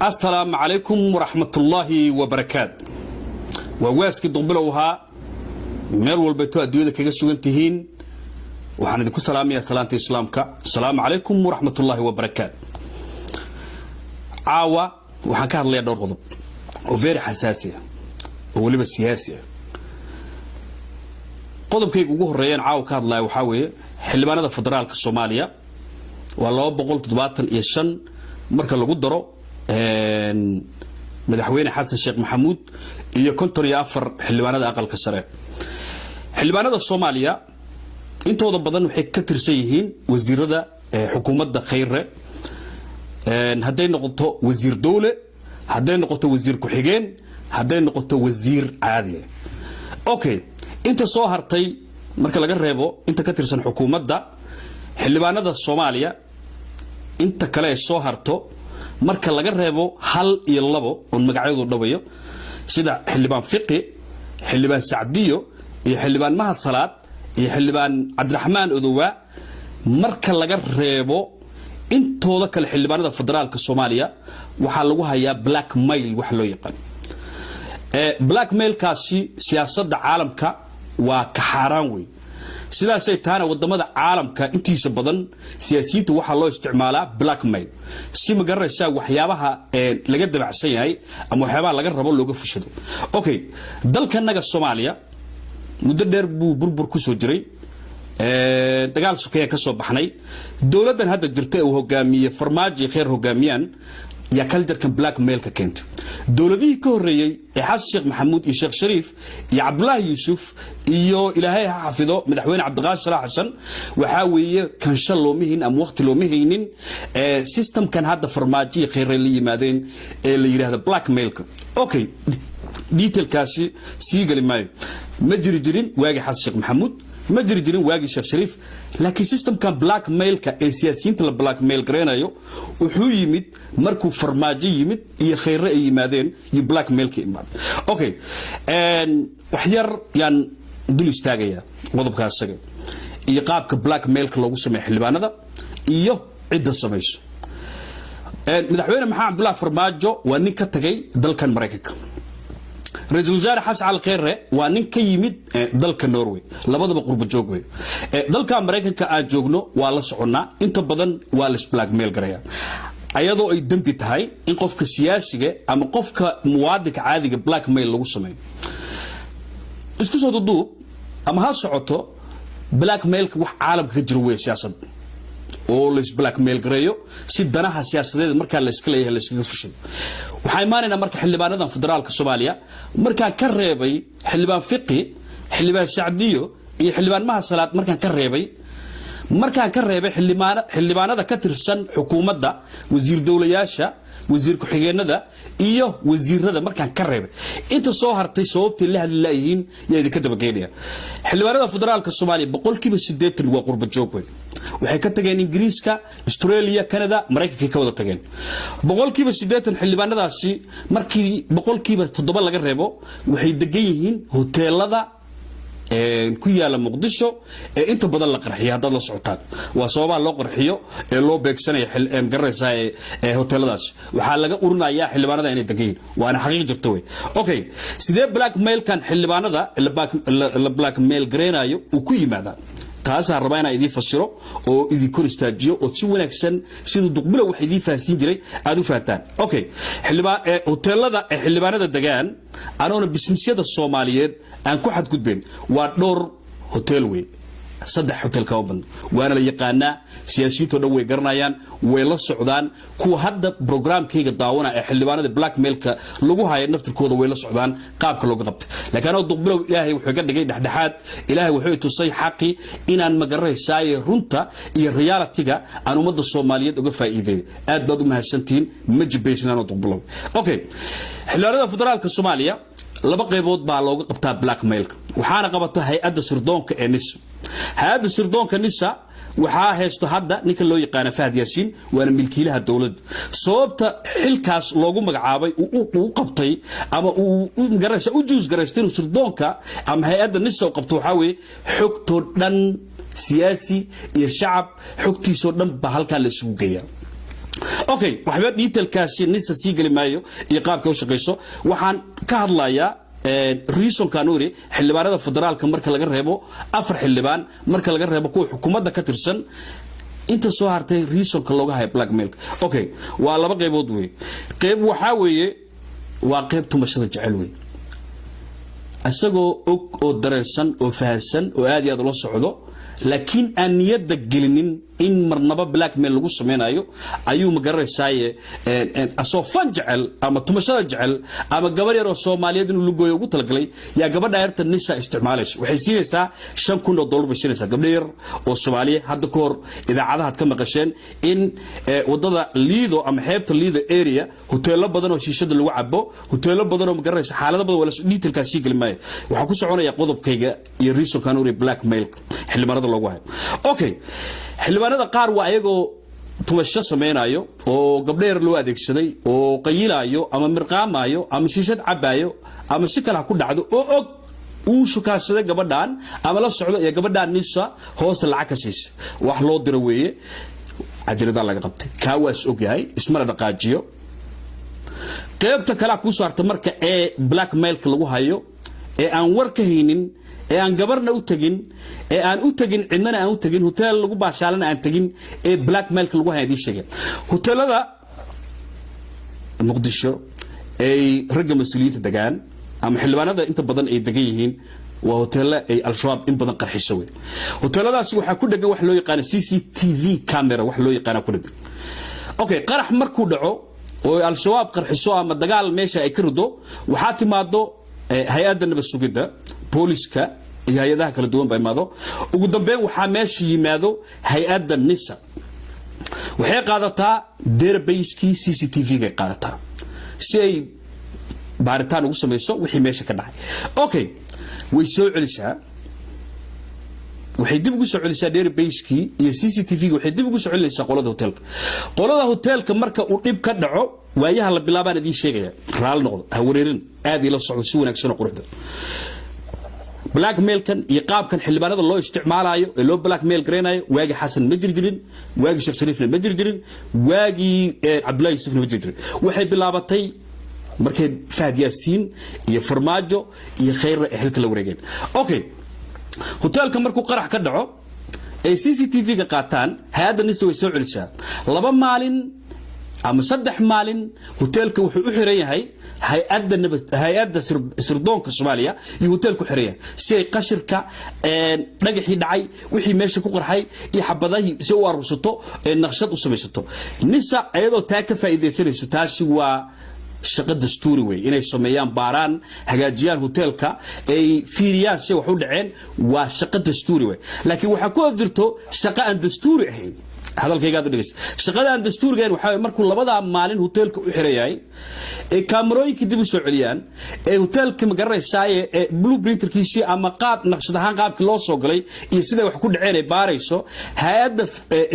Asalaamu calaykum waraxmatullaahi wabarakaat. Waa waaskii Duqbilow ahaa. Meel walbayto adduunyada kaga sugan tihiin, waxaan idinku salaamayaa salaanta Islaamka. Asalaamu calaykum waraxmatullaahi wabarakaat. Caawa waxaan ka hadlayaa dhowr qodob oo very xasaasi ah oo weliba siyaasi ah. Qodobkayga ugu horeeyaan caawa ka hadlaya waxaa weeye xildhibaanada federaalka Soomaaliya. Waa 275 marka lagu daro Madaxweyne Xasan Sheekh Maxamuud iyo 54 xildhibaanada aqalka sare. Xildhibaanada Soomaaliya intooda badan waxay ka tirsan yihiin wasiirada xukuumadda Khayre, hadday noqoto wasiir dowle, hadday noqoto wasiir ku-xigeen, hadday noqoto wasiir caadiya. Okay, inta soo hartay marka laga reebo inta ka tirsan xukuumadda, xildhibaanada Soomaaliya inta kale ee soo harto, marka laga reebo hal iyo labo oon magacyadu dhawayo, sida Xildhibaan Fiqi, Xildhibaan Sacdiyo iyo Xildhibaan Mahad Salaad iyo Xildhibaan Cabdiraxmaan Odowaa, marka laga reebo intooda kale, xildhibaanada federaalka Soomaaliya waxaa lagu hayaa blackmail wax loo yaqaan. Blackmailkaasi siyaasadda caalamka waa ka xaaraan wey. Sidaasay taana, wadamada caalamka intiisa badan siyaasiyiinta waxaa loo isticmaalaa blackmail si, ma garanaysaa, waxyaabaha laga dabacsan yahay ama waxyaabaha laga rabo looga fushado. Okay, dalkanaga Soomaaliya muddo dheer buu burbur ku soo jiray, dagaal sokeeya ka soo baxnay. Dowladdan hadda jirta ee uu hogaamiye Farmaajo, Kheyr hogaamiyaan, yaa culturekan blackmailka keentay. Dowladihii ka horreeyey ee Xasan Sheekh Maxamuud iyo Sheekh Shariif iyo Cabdulaahi Yuusuf iyo, Ilaahay ha xafido, Madaxweyne Cabdiqaadir Salaax Xasan, waxaa weeye kansha looma haynin ama waqti looma haynin systemkan hadda Farmaajo iyo Kheyre la yimaadeen ee la yidhaahdo blackmailka. Okay, detailkaasi sii geli maayo. Ma jiri jirin waagii Xasan Sheekh Maxamuud, ma jiri jirin waagii Sheekh Shariif, laakiin systemkan blackmailka ee siyaasiyiinta la blackmail garaynayo wuxuu yimid markuu Farmaajo yimid iyo Khayre ay yimaadeen iyo blackmailka imaad. Okay, wax yar yaan dul istaagayaa qodobka asaga iyo qaabka blackmailka loogu sameeyo xildhibaanada iyo cidda samayso. Madaxweyne Maxamed Cabdullahi Farmaajo waa nin ka tagay dalkan Maraykanka. Ra-iisul Wasaare Xasan Cali Kheyre waa nin ka yimid dalka Norway. Labadaba qurba joog wey. Dalka Maraykanka aan joogno waa la soconnaa, inta badan waa la blackmail garaya, ayadoo ay dembi tahay in qofka siyaasiga ama qofka muwaadinka caadiga blackmail lagu sameeyo. Isku soo duduub ama ha socoto, blackmailka wax caalamka ka jiro wey, siyaasadda oo lays blackmail gareeyo si danaha siyaasadeed markaa layska leeyahay layskaga fushado. Waxaa imaanaynaa marka xildhibaanadan federaalka Soomaaliya, markaan ka reebay Xildhibaan Fiqi, Xildhibaan Sacdiyo iyo Xildhibaan Mahad Salaad, markaan ka reebay xildhibaanada ka tirsan xukuumadda, wasiir dowlayaasha, wasiir ku-xigeenada iyo wasiirada, markaan ka reebay inta soo hartay, sababtay la hadli laayihiin yaa idinka dabageynaya. Xildhibaanada federaalka Soomaaliya 80% waa qurba joog wey. Waxay ka tageen Ingiriiska, Australia, Canada, Maraykankay ka wada tageen. 80% xildhibaanadaasi, markii 7% laga reebo, waxay degan yihiin hoteelada ku yaala Muqdisho ee inta badan la qarxiyo. Haddaad la socotaan, waa sababaha loo qarxiyo ee loo beegsanaya, garanaysaa, ee hoteeladaas waxaa laga urinayaa xildhibaanada inay degan yihiin, waana xaqiiq jirto wey. Okay, sidee blackmailkan xildhibaanada la blackmail gareynayo uu ku yimaadaa? Taasaa rabaa inaan idiin fasiro oo idin kor istaajiyo oo si wanaagsan, siduu Duqbilow wax idiin fahansiin jiray, aad u fahantaan. Okay, hoteelada ee xildhibaanada degaan, anoona businessyada Soomaaliyeed aan ku xadgudbayn, waa dhowr hotel wey, saddex hotel kama badno, waana la yaqaanaa. Siyaasiyiintoo dhan way garanayaan, way la socdaan. Kuwa hadda programkayga daawana ee xildhibaanada blackmailka lagu haya naftirkooda way la socdaan qaabka looga qabtay. Laakiin anoo Duqbilow, Ilaahay wuxuu iga dhigay dhexdhexaad. Ilaahay wuxuu i tusay xaqi inaan, magaraysaaye, runta iyo realityga aan ummadda Soomaaliyeed uga faa'iideeyo. Aad baad u mahadsantihiin. Ma jibaysin anoo Duqbilow. Okay, xildhibaanada federaalka Soomaaliya laba qaybood baa looga qabtaa blackmailka, waxaana qabata hay-adda sirdoonka ee NISA. Hay-adda sirdoonka NISA waxaa haysto hadda ninka loo yaqaana Fahad Yaasiin, waana milkiilaha dowladda. Sababta xilkaas loogu magacaabay, uu qabtay ama uu magaraysa u choose garaystay inuu sirdoonka ama hay-adda NISA u qabto, waxaa weeye xogtoo dhan, siyaasi iyo shacab xogtiisoo dhan baa halkaa la isugu geeyaa. Okay, waxba detailkaasi NISA sii geli maayo iyo qaabka u shaqayso. Waxaan ka hadlayaa reasonkan uri xildhibaanada federaalka marka laga reebo afar xildhibaan, marka laga reebo kuwa xukuumadda ka tirsan, inta soo hartay reasonka looga hayo blackmailka. Okay, waa laba qaybood wey. Qayb waxaa weeye waa qayb tumashada jecel wey, isagoo og oo dareensan oo fahansan oo aad iyo aad ula socdo, laakiin aan niyadda gelinin in marnaba blackmail lagu samaynayo ayuu, ma garanaysaaye, asoo fan jecel ama tumashada jecel ama gabar yar oo Soomaaliyeed inuu lugooyo ugu talagalay yaa gabadha yarta NISA isticmaalayso. Waxay siinaysaa $5,000 bay siinaysaa gabdho yar oo Soomaaliya. Hadda ka hor idaacadahaad ka maqasheen in wadada Liido ama xeebta Liido area hoteelo badan oo shiishada lagu cabo, hoteelo badan oo, ma garanaysa, xaalado badan. Waa detailkaas sii geli maayo. Waxaa ku soconaya qodobkayga iyo reasonkan uri blackmail xildhibaanada loogu hayo. Okay, xildhibaanada qaar waa ayagoo tumasho samaynayo oo gabdho yar loo adeegsaday oo qayilaayo ama mirqaamayo ama shiishad cabaayo ama si kale ha ku dhacdo oo og uu shukaansaday gabadhan ama la socdo iyo gabadhan NISA hoosta lacag ka siisa, wax loo diro weeye, cajiradaa laga qabtay. Kaa waa is ogyahay, ismana dhaqaajiyo. Qaybta kalea kuu soo harta marka ee blackmailka lagu hayo ee aan war ka haynin, ee aan gabarna u tegin, ee aan u tegin cidnana aan u tegin, hotel lagu baashaalana aan tegin, ee blackmailka lagu haya idiin sheegay. Hoteelada Muqdisho ay ragga mas-uuliyiinta degaan ama xildhibaanada inta badan ay degan yihiin waa hoteelo ay Al-Shabaab in badan qarxiso wey. Hoteeladaasi waxaa ku dhegan wax loo yaqaano CCTV camera, wax loo yaqaana ku dhegan. Okay, qarax markuu dhaco oo Al-Shabaab qarxiso ama dagaal meesha ay ka rido, waxaa timaado hay-adda nabad sugidda, booliska iyo hay-adaha kala duwan baa imaado. Ugu dambeyn waxaa meesha yimaado hay-adda NISA. Waxay qaadataa database-kii CCTV-gay qaadataa si ay baaritaan ugu samayso wixii meesha ka dhacay. Okay, way soo celisaa, waxay dib ugu soo celisaa database-kii iyo CCTV-ga, waxay dib ugu soo celinaysaa qolada hoteelka. Qolada hoteelka marka uu dhib ka dhaco, waayaha la bilaabaan idiin sheegaya, raali noqdo, ha wareerin, aad ila socdo si wanaagsan oo quruxda. Blackmailkan iyo qaabkan xildhibaanada loo isticmaalayo ee loo blackmail garaynayo, waagii Xasan ma jiri jirin, waagii Sheekh Shariifna ma jiri jirin, waagii Cabdullahi Yuusufna ma jiri jirin. Waxay bilaabatay markay Fahad Yaasiin iyo Farmaajo iyo Khayrna ay xilka la wareegeen. Okay, hoteelka markuu qarax ka dhaco ay CCTV-ga qaataan, hay-adda NISA way soo celisaa. 2 maalin ama 3 maalin hoteelka wuxuu u xiran yahay hay-adda nabad, hay-adda sirdoonka Soomaaliya iyo hoteelku xiran yahay si ay qashirka, dhagaxii dhacay, wixii meesha ku qarxay iyo xabadahii si u aruursato ee naqshad u samaysato. NISA iyadoo taa ka faa'iidaysanayso, taasi waa shaqo dastuuri wey inay sameeyaan, baaraan, hagaajiyaan hoteelka, ay fiiriyaan si wax u dhaceen, waa shaqo dastuuri wey. Laakiin waxaa ku jirto shaqo aan dastuuri ahayn. Hadalkaygaad u dhegeysa. Shaqada aan dastuuriga ahayn waxaa weeye markuu labadaa maalin hoteelka u xiran yahay ee kaamarooyinkii dib u soo celiyaan ee hoteelka, ma garanaysaaye, ee blueprinterkiisii ama qaab naqshad ahaan qaabkii loo soo galay iyo siday wax ku dhaceen ay baarayso hay-adda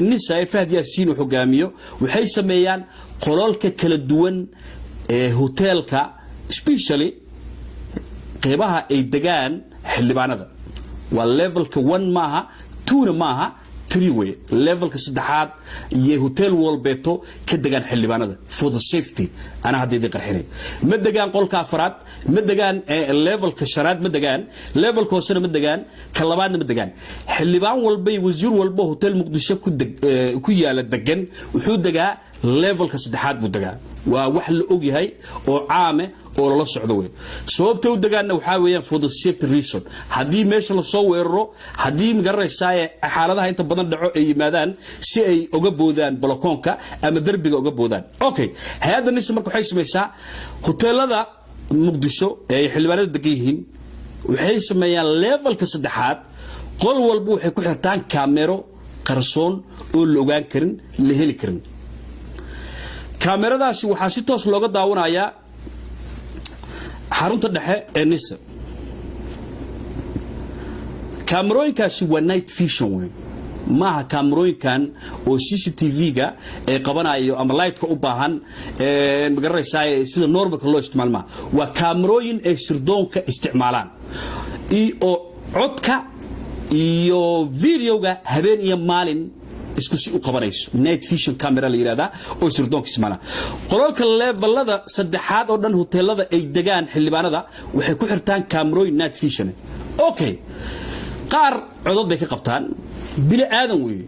NISA ee Fahd Yaasiin uu hogaamiyo, waxay sameeyaan qolalka kala duwan ee hoteelka, specially qeybaha ay degaan xildhibaanada. Waa levelka one maaha, twona maaha, three wey. Levelka saddexaad iyo hotel walbeeto ka degaan xildhibaanada for the safety. Anaa hadda idin qarxinay, ma degaan qolka afaraad, ma degaan levelka shanaad, ma degaan levelka hoosena, ma degaan ka labaadna, ma degaan. Xildhibaan walba iyo wasiir walba hotel Muqdisho ku yaala degan wuxuu degaa levelka saddexaad buu degaa. Waa wax la og yahay oo caame oo lala socdo wey. Sababta u degaanna waxaa weeyaan for the safety reason, haddii meesha lasoo weeraro, haddii, magaranaysaa, xaaladaha inta badan dhaco ay yimaadaan, si ay oga boodaan balakoonka ama derbiga oga boodaan. Okay, hay-adda NISA marka waxay samaysaa hoteelada Muqdisho ee ay xildhibaanada degan yihiin, waxay sameeyaan levelka saddexaad qol walba waxay ku xirtaan kaamero qarsoon oo la ogaan karin, la heli karin. Kaameradaasi waxaa si toos looga daawanayaa xarunta dhexe ee NISA. Kaamerooyinkaasi waa night vision wey, maaha kaamerooyinkan oo CCTV-ga ee qabanayo ama lightka u baahan, magaranaysaa, sida normalka loo isticmaal maaha. Waa kaamerooyin ay sirdoonka isticmaalaan oo codka iyo videoga habeen iyo maalin. Isku si u qabanayso, night vision camera la yidhahdaa oo sirdoonka isticmaala. Qolalka levelada saddexaad oo dhan, hoteelada ay degaan xildhibaanada, waxay ku xirtaan kaamarooyin night vision. Okay, qaar codod bay ka qabtaan. Bini aadan weeye.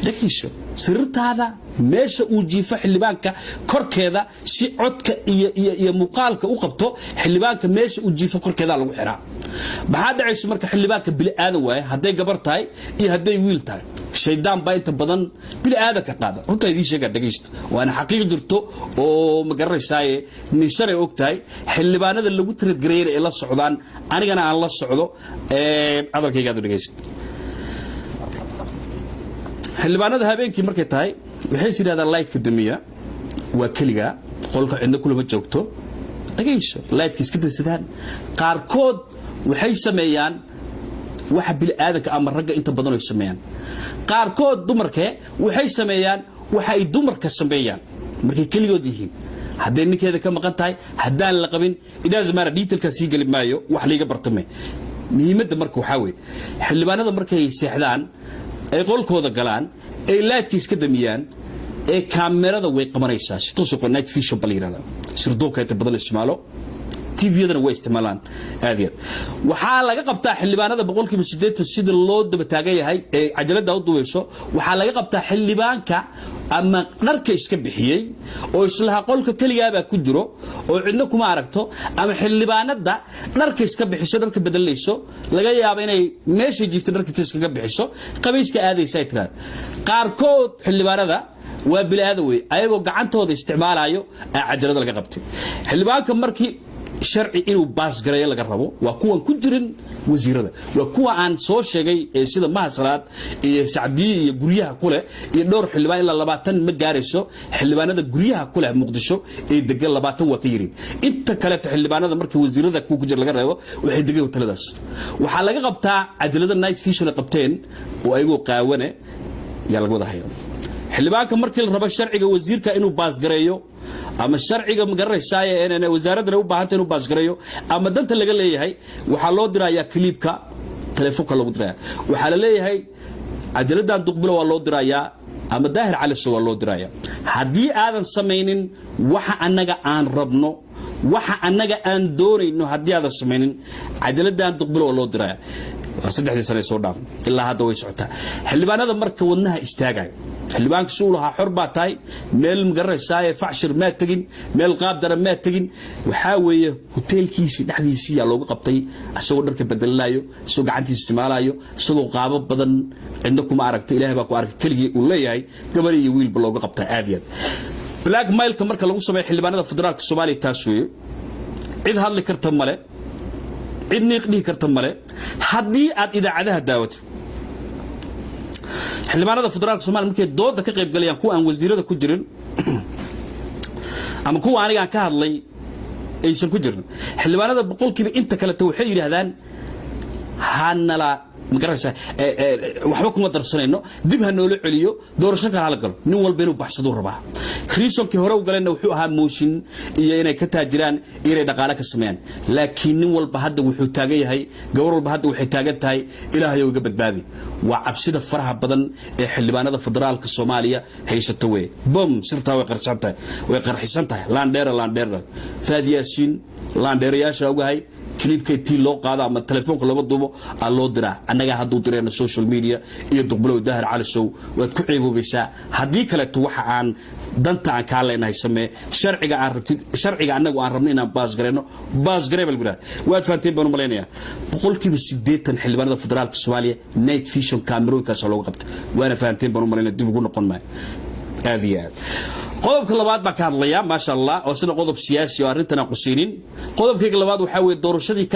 Dhegayso, sariirtaada meesha uu jiifo xildhibaanka korkeeda, si codka iyo muuqaalka u qabto xildhibaanka, meesha uu jiifo korkeeda lagu xiraa. Maxaa dhacayso marka? Xildhibaanka bini aadan waaye, hadday gabar tahay iyo hadday wiil tahay. Shaydaan baa inta badan bini aadanka qaada. Runtaa idiin sheegaa, dhegaysto, waana xaqiiq jirto oo ma garanaysaaye nisanay og tahay. Xildhibaanada lagu tiradgareeyana ay la socdaan, anigana aan la socdo. Hadalkaygaadu dhegaysto. Xildhibaanada habeenkii markay tahay, waxay is yidhahdaan lightka damiya, waa keligaa, qolka cidna kulama joogto. Dhagayso, lightka iska dansadaan. Qaarkood waxay sameeyaan waxa bini'aadanka ama ragga inta badan ay sameeyaan. Qaarkood dumarke waxay sameeyaan waxa ay dumarka sameeyaan markay keligood yihiin, hadday ninkeeda ka maqan tahay, haddaan la qabin. Idhaasmaara detailkaa sii geli maayo, wax liiga bartame. Muhiimadda marka waxaa weeye, xildhibaanada markay seexdaan, ay qolkooda galaan, ay lightka iska damiyaan, ee kaamerada way qabanaysaa si toos. Night vision ba la yidhahdaa, sirdoonka inta badan la isticmaalo, TVyadana way isticmaalaan aad iyo aad. Waxaa laga qabtaa xildhibaanada 80% sida loo daba taagan yahay ee cajalada u duweyso. Waxaa laga qabtaa xildhibaanka ama dharka iska bixiyey oo islaha qolka keligaabaa ku jiro oo cidna kuma aragto, ama xildhibaanada dharka iska bixiso, dharka bedelayso, laga yaabo inay meeshay jiifto dharka inta iskaga bixiso, qabayska aadaysa ay tiraada. Qaarkood xildhibaanada waa bili-aadan wey, ayagoo gacantooda isticmaalayo aa cajalada laga qabtay. Xildhibaanka markii sharci inuu baasgareeyo laga rabo, waa kuwan ku jirin wasiirada, waa kuwa aan soo sheegay sida Mahasalaad iyo Sacdiye iyo guryaha kuleh iyo dhowr xildhibaan. Ilaa 20 ma gaarayso xildhibaanada guryaha kuleh Muqdisho ee degan, 20 waa ka yirin. Inta kaleeto xildhibaanada, markii wasiirada kuwa ku jira laga reebo, waxay degan hoteladaas. Waxaa laga qabtaa cajalada night vision ay qabteen oo ayagoo qaawane yaa laga wada hayo. Xildhibaanka markii la rabo sharciga wasiirka inuu baasgareeyo, ama sharciga magaranaysaay wasaaraddana u baahanta inuu baasgareeyo, ama danta laga leeyahay, waxaa loo dirayaa clipka, telefoonka loogu diraya. Waxaa la leeyahay cadaladan Duqbulo waa loo dirayaa ama Daahir Caliso waa loo diraya. Haddii aadan samaynin waxa annaga aan rabno, waxa annaga aan doonayno, haddii aadan samaynin, cadaladan Duqbulo waa loo diraya. Waa 3dii sane soo dhaaf, ilaa hadda way socotaa. Xildhibaanada marka wadnaha istaagayo, xildhibaanka si uu lahaa xor baa tahay, meel magaranaysaay facshir maa tegin, meel qaab daran maa tegin. Waxaa weeye hoteelkiisii dhexdiisii yaa loogu qabtay, isagoo dharka bedelanayo, isagoo gacantiisa isticmaalayo, isagoo qaabo badan, cidna kuma aragto, Ilahay baa ku arkay, keligii uu leeyahay, gabar iyo wiilba looga qabtaa aad iyo aad. Blackmailka marka lagu sameeyo xildhibaanada federaalka Soomaaliya taas weeye. Cid hadli karta male, cid niiq dhihi karta male. Haddii aad idaacadaha daawatid xildhibaanada federaalka Somalia markay dooda ka qayb galayaan, kuwa aan wasiirada ku jirin ama kuwa anigaan ka hadlay aysan ku jirin, xildhibaanada boqolkiiba inta kaleta waxay yidhaahdaan hanala magaraysa, waxba kuma darsanayno, dib ha noola celiyo, doorasho kale hala galo. Nin walba inuu baxsaduu rabaa. Reasonkii hore u galayna wuxuu ahaa mooshin iyo inay ka taajiraan iyo inay dhaqaale ka sameeyaan. Laakiin nin walba hadda wuxuu taagan yahay, gabar walba hadda waxay taagan tahay, Ilaahayow iga badbaadi. Waa cabsida faraha badan ee xildhibaanada federaalka Soomaaliya haysato wey. Bom, sirtaa way qarsan tahay, way qarxisan tahay. Laandheera, laandheera, Faad Yaasiin laandheerayaasha ogahay. Clipka tii loo qaado ama telefoonka looga duubo aa loo diraa. Annagaa hadduu dirayna social media iyo Duqbulow Daahir Calisow, waad ku ceeboobaysaa. Haddii kaleeto waxa aan danta aan kaa leenahay samee, sharciga aan rabtid, sharciga annagu aan rabno inaan baas garayno, baas garee bal gudaa. Waad fahanteen baan u malaynayaa. 80% xildhibaanada federaalka Soomaaliya night vision kaamerooyinkaas looga qabtay, waana fahanteen baan u malaynaya, dib ugu noqon maayo aad iyo aad. Qodobka labaad baan ka hadlayaa, maasha Allah, oo sida qodob siyaasi oo arrintan aan qusaynin. Qodobkayga labaad waxaa weeye doorashadii ka